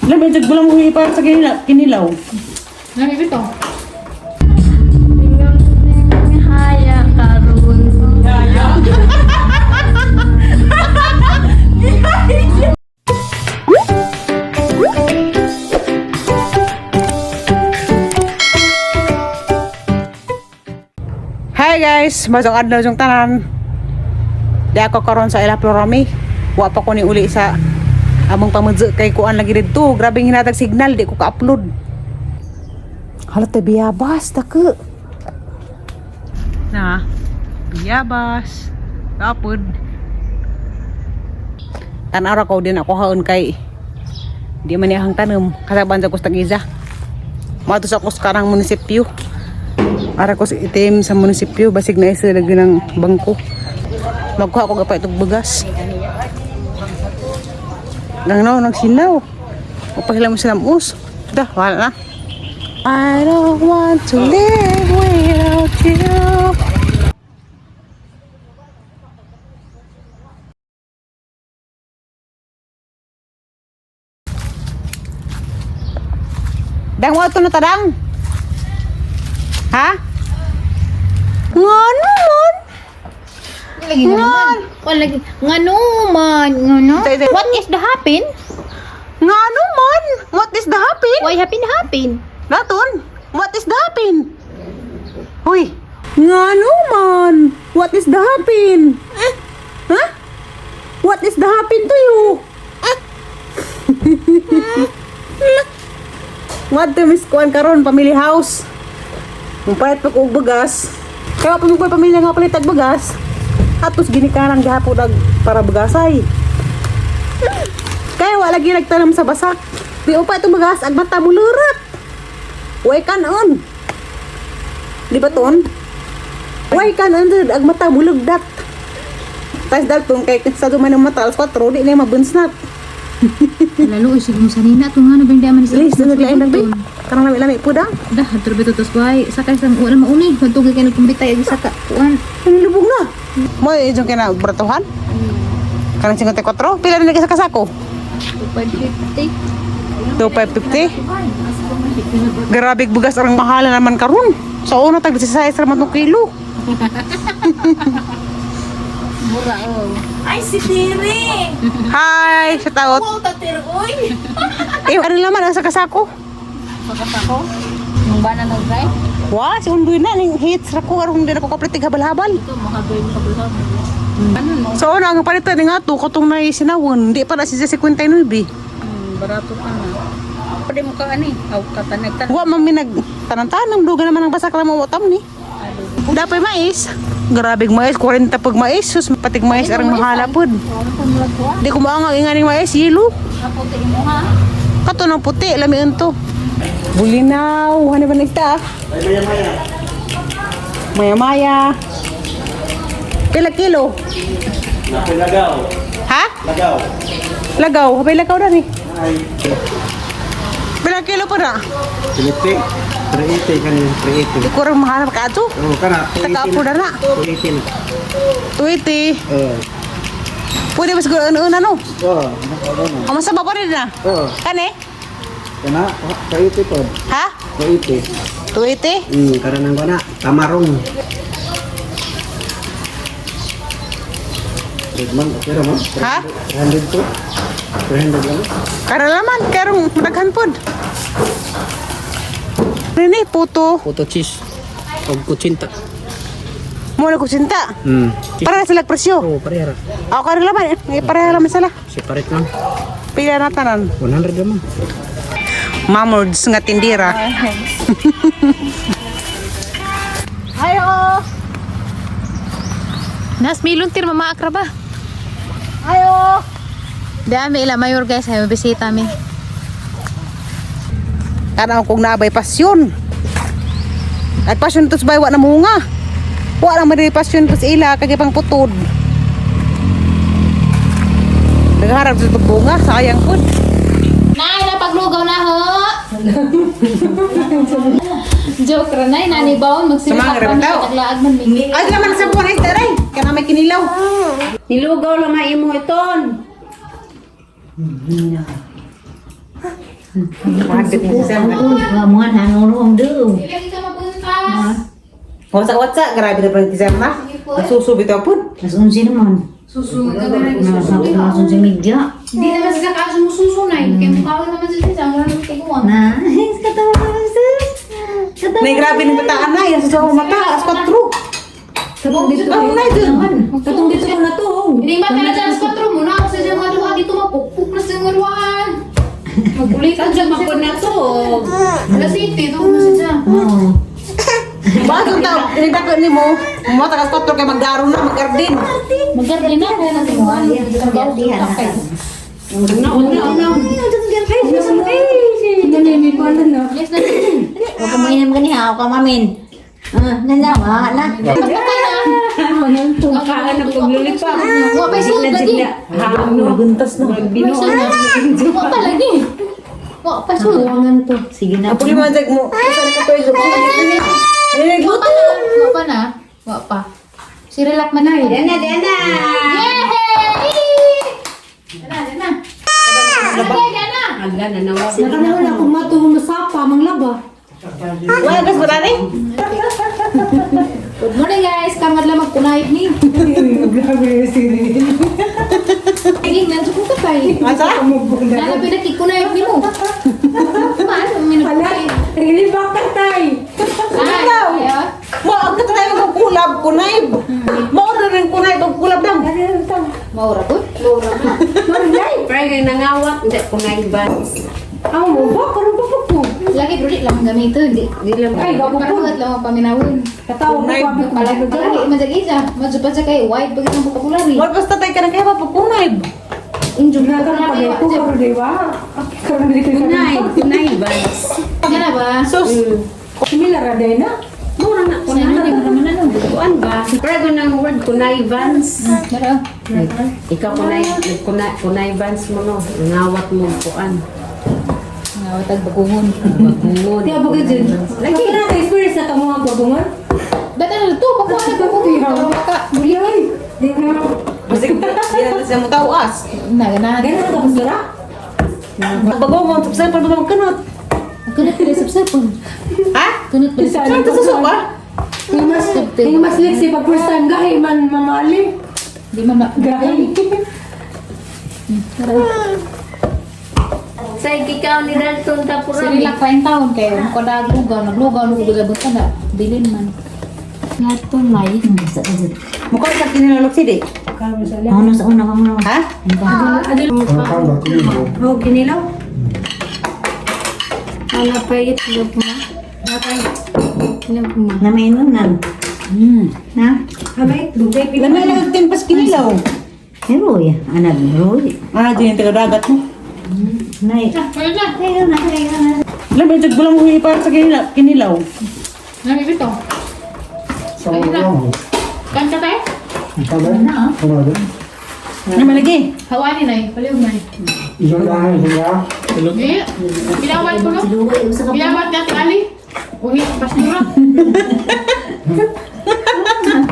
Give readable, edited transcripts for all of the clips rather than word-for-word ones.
Lami jud bulang mo para sa kinilaw. Lami bitaw. Haya karon. Hi guys, masok adlaw jung tanan. Di ako karon sa Ila Florami. Wa pa ko ni uli sa among pamudyo kay kuan lagi didto. Grabe hinatag signal, di ko ka-upload. Hala te biyabas take. Na, biyabas. Kapod. Tanaw ra ko din ako haon kay di man niya hang tanom kasaban sa Kustagiza. Mato sa Kuskarang munisipyo. Ara ko sa itim sa munisipyo, basig na isa lagi ng bangko. Magkuha ko gapay itong bagas. Nang no, nagsinaw. Upahila mo sila us. Dah, wala na. I don't want to live without you. Dang mo ito na tadang. Ha? Ngano man? Lagi nga naman. Wala lagi. Ngano man. Ngano? Tay, tay. What is the happen? Ngano man? What is the happen? Why happen happen? Daton, what is the happen? Huy, ngano man? What is the happen? Ha? What is the happen to you? What to miss kuan karon family house. Mupalit pa ko og bagas. Kaya pa mo ko pamilya nga palit og bagas. Atos ginikanan gihapon og para bagasay. Kaya wala lagi nagtanam sa basak. Di upa itong bagas ag mata mo lurat. Way kanon. Di ba ton? Way kanon ag mata mo lugdat. Tas dalton kay sa duman ng mata alas 4 di na mabunsnat. Lalo isig mo sa nina to ngano bang man sa. Lis naglain nang bi. Karang lami-lami po dang. Dah, hadto bito tos bay. Sakay sa una mauni. Magtugay kay nagkumbitay ag saka kuan. Nilubog na. Mo ijong kina bratuhan. Kanang 54, pila na sa kasako? 2.50. 2,550. Grabe bugas ang mahal na naman karon. Sa una tag 16 ra man tong kilo. Mura oh. Ay, si Tiri! Hi, shout out. Wow, tatir, uy! Eh, ano naman ang sa kasako? Pagkasako. Nung ba na nag-drive? Wa, si Undoy na ning hits ra ko aron di na ko kaplitig habal-habal. Ito makadoy mo kabulhab. Ano no? So una ang palitan ni nga to katong nay sinawon, di pa na siya 59. Barato ka na. Pwede mo ka ani. Aw ka tanag tan. Wa man mi nag tanang-tanang duga naman ang basak ra mo utam ni. Dapay mais. Grabe mais, 40 pag mais, sus patig mais arang mahala pod. Di ko maangag inganing mais, yelo. Kaputi mo ha. Kato ng puti, lami unto. Bulinaw, ano ba nagta? Maya maya. Pila kilo? Lagaw. Ha? Lagaw. Lagaw, habay lagaw na ni. Ay. Pila kilo pa na? Filipe. 380 kanin 380. Di ko rin mahanap ka ato. Oh, kana. Taka po na na. 280 na. 20. Oh. Pwede ba siguro ano ano? Oh, ano na. Ang masama pa rin na. Oh, Kani? kana 280 po. Ha? 280. 280? Kana nang kana. Tamarong. Redman, okay ra mo? Ha? 300 to. 300 lang. Kara naman, karong daghan pod. Nini, puto. Puto cheese. Og kutsinta. Mo na kusinta. Para sila presyo. Oh, pareha ra. Ako kara laman, eh. Pareha laman sila. Separate lang. Pila na tanan. 100 naman. Mamords nga tindira. Ayo! Nas miluntir mama akra ba? Ayo! Dami ila mayor guys, ay bisita mi. Tanaw kong naabay pasyon. At pasyon to sa wa na munga. Wa na man pasyon to sa ila kay pang putod. Nagharap sa bunga, sayang pud. Nay, napaglugaw na ho. Joke ra nay, nani bawon magsilip Sumang, pa rebentaw. mi taglaag man mi. Ay, naman sa buwan ay taray. Kana may kinilaw. Nilugaw lang nga imo iton. Mahagit mo siya. Mga nanurong do. Hindi lagi ka mabuntas. Whatsa whatsa, grabe na pala si na. Nasuso bitaw po. Mas unsi naman. Susunod ka na rin. Mas unsi media. Hindi naman sila kaso mo susunay. Kaya mukha naman sila sa mga nang tiguan. Na, katawa ka sis. Katawa. Nay, grabe ng bataan na. Yan sa mata, alas 4. Katong dito. Ang na dyan. Katong dito ko na to. Hindi ba ka na dyan sa 4 mo na ako sa dyan mga duha dito mapukpuk na sa mga duhaan. Magulit ka dyan mapun na to. Alas 7, ito na siya. Oo. Bakit ang tao, tinitako ni mo, mata alas 4 kay magdaro na, magardin. Magardin na kaya natin mo. Yes na. Huwag ka mainam ka niya, ako ka mamin. Ah, nanawa na. Pagkaan ng paglulipad. Wa pa sulod lagi. Maguntas na. Wa sulod. Wa pa lagi. Wa pa sulod. Sige na. Ang problema dyan mo, kasi nakapwede mo. Eh, Wa pa na. Wa pa na. Wa pa. Si relax man na. Diana, Diana. Yay! Dana, dana. Dana, dana. Nakanahon ako matuhong nasapa, manglaba. Wala gas ba tani? Good morning guys, kamad lang magkunayit ni. Ay, nandiyo ko katay. Asa? Nana pinakikunayit ni mo. Paano may nagkunayit? Nilibak ka tay. Ay, ayaw. Mo, ang katay mo kulab kunay. Mo na rin kunay pag kulab lang. Maura ko? Pray kayo nangawat, hindi ko na ibans. Ang mo ba? Karon pa po. Lagi bro, di lang gamitin. Di. Di lang. Ay, gabo Parang po. ugat lang ang paminawin. Katawa ko Kunay. pa ko. Palagi palagi man sa isa. Madyo pa siya kay white pag isang vocabulary. Mo basta tay ka na kaya pa kunay. Injure Na karon pa ko karon di ba? Karon dili ko. Kunay, kunay ibans. Nga na ba? Sus. Similar ra day na. Mura na, Sana kunay. di mo naman ano. Kuan ba? Pray ko ng word, kunay ibans. Dara. Ikaw kunay, kunay, kunay ibans mo no. Nangawat mo, kuan. Nga watag bagungon. Bagungon. Tiya ba gid? Lagi na ka experience na kamo ang bagungan. Data na to, pakuha na bagungon. Baka Ay, di na. Basig di na siya mo tawas. na ganahan. Ganun ka pasura? Bago mo sa pa ba magkanot? Kunot pala sa cellphone. Ha? Kunot pala sa Saan ka suso ba? Yung mas liksi pag first time gahi man mamali. Di man ma... Gahi. Sa ikaw ni Dalton Tapurami. Sirila kain taon kayo. Kada lugaw, naglugaw, naglugaw sa na. Bilin man. Nga tunay. Mukha sa kinilalok sidi. Ano sa una ka mo? Ha? Oh, kinilaw. Ano pa itlog mo? Itlog mo. Namainom na. Na? Abay, dugay Lamay lang din pas kinilaw. Roy. Anak, Roy. Ah, di yung taga-dagat mo. Nay. Pwede na. Ay, na, ay, na. Lamay jag bulang huwi para sa kinilaw. Kinilaw. Nami bito. Ayun na. Kanta tayo? Lamay lagi. Hawanin na eh. Paliw na eh. Hindi. Binawat ko no? Lugoy, usa ka. Binawat natin ali. Uhi, pastura.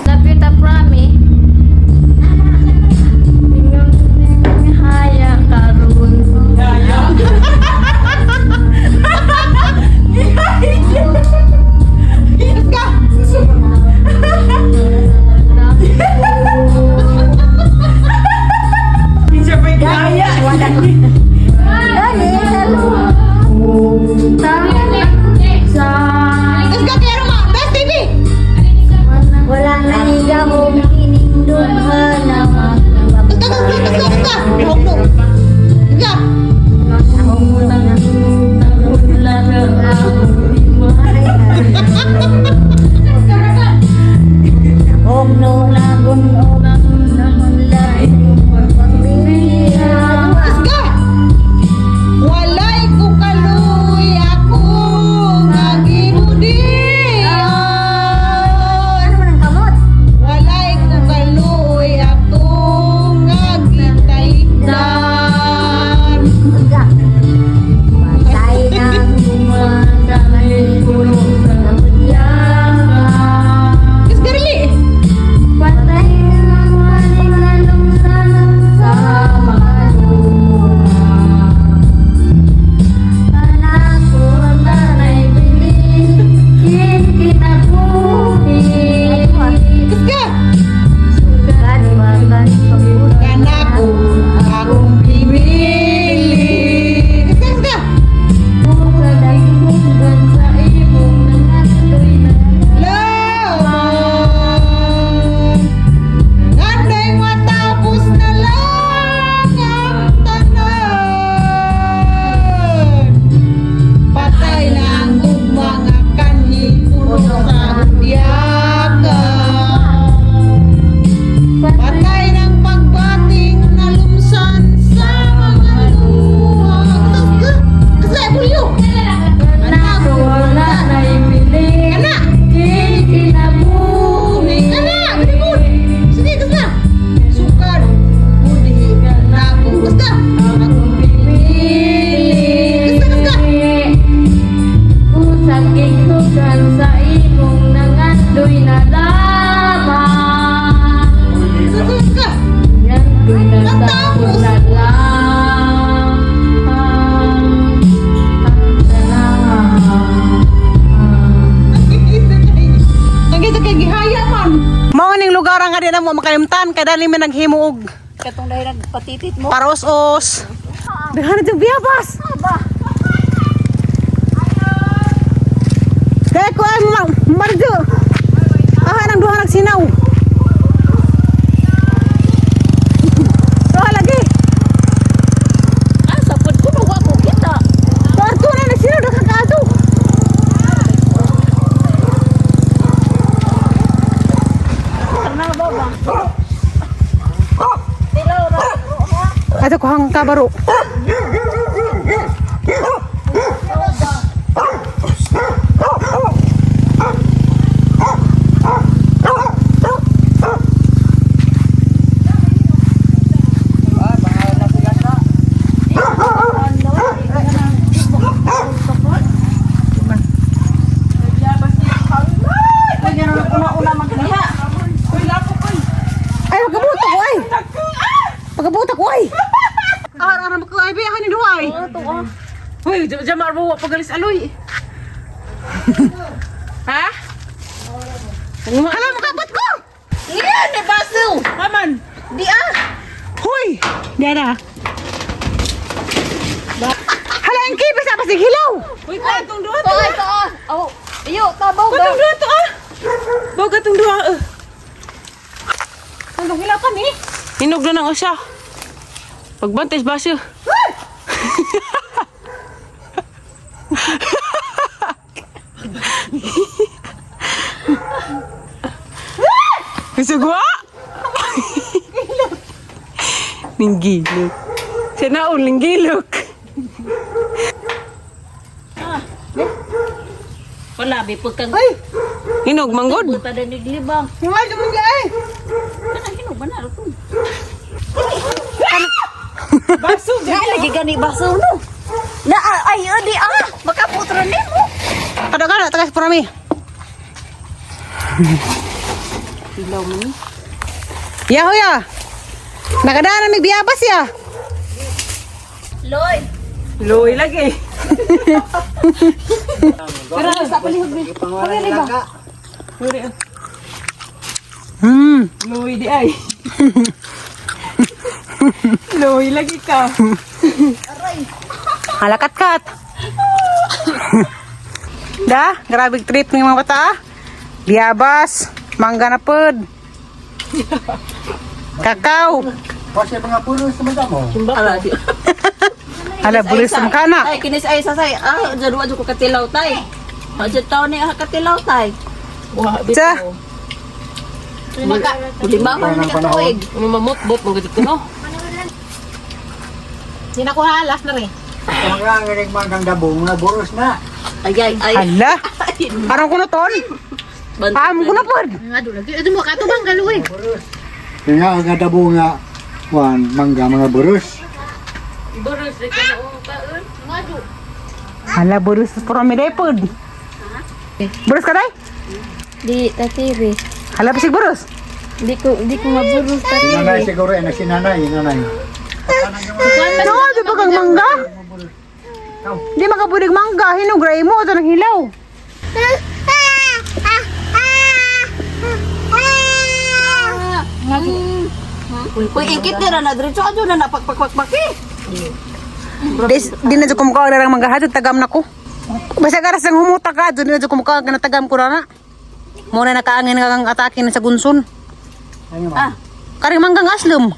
Sabi Taprami. Haya karon. Let's go, Kuya Roma. Best TV! Wala na higa mo. na mo makalimtan kay dali mi naghimo og Katong dahil nagpatitit mo. paros-os. Daghan na biyabas. Kaya ko ay marjo. Aha nang duha nagsinaw. Duha lagi. Ah, sapod ko wa ko kita. Kwarto na nagsinaw daghan kaato. Ato ko hang kabaro. Ay, pagkabuta ko ay. Pagkabuta ko ay. Ah, ara mo ko ay biyahan ni duha ay. Uy, jama arbo wa pagalis aloy. Ha? Hala makabot ko. Iyan, ni Basil. Aman. Di ah. Hoy, Diana. Hala ang kibis sa pasig hilaw. Uy, katong duha To ay to ah. Oh, iyo tabaw ba? Katong duha to ah. Baw katong duha. Eh. Anong hilaw pa ni? Hinog na nang usa. Pagbantay sa baso. Kasugwa? Ninggilok. Siya naon, ninggilok. Wala bi pagkang Ay, Hinog, manggod. buta na niglibang. hiwal mo niya ay. Kana hinog ba na to? Baso, Na lagi gani baso no. Na ay di ah. Makaputro nimo. Kada kada tagas purami. Hilaw mo ni. Ya hoya. Nakadaan na biyabas ya. Loy. Loy lagi. Loy di ay. Loy lagi ka. Halakat-kat. Da, grabe trip ng mga bata. ah. Biyabas, mangga na pod. Kakao. Kasi mga puno sa mata mo. Hala, bulis sa kana. Ay kinis ay sasay. Ah, jud wa jud ko katilaw tay. Wa jud taon ni ah katilaw tay. Wah, Sa, Lima man ni ka tuig. Mamamot-bot, mga ko no. Hindi na ko halas na rin. Mga ang manggang dabong, mga buros na. Ay ay ay. Hala. Parang ko na ton. Am ko na pod. Nga do lagi. Ito mo katubang galoy. Yung nga, ang dabong nga, wan, mangga, mga buros. Hala, bulis sa purami day pod. Bulis ka day? Di tatiri. Hala, pasig buros. Di ko maburos Si nanay siguro, eh, si nanay, nanay. No, di ba kang mangga? Di makabulig mangga, hinog ray mo, ito ng hilaw. Uy, ingkit na na diretso adyo na napakpakpakpak eh. Di, di na dyan kumukha ang mangga, hadyo tagam na ko. Basta karas ang humuta ka, di na dyan kumukha ang tagam ko na na. Muna nakaangin nga ang atake na sa gunsun. Ano man? Karing manggang aslom.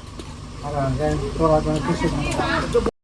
Parang, ganyan, tura ko ng pisig.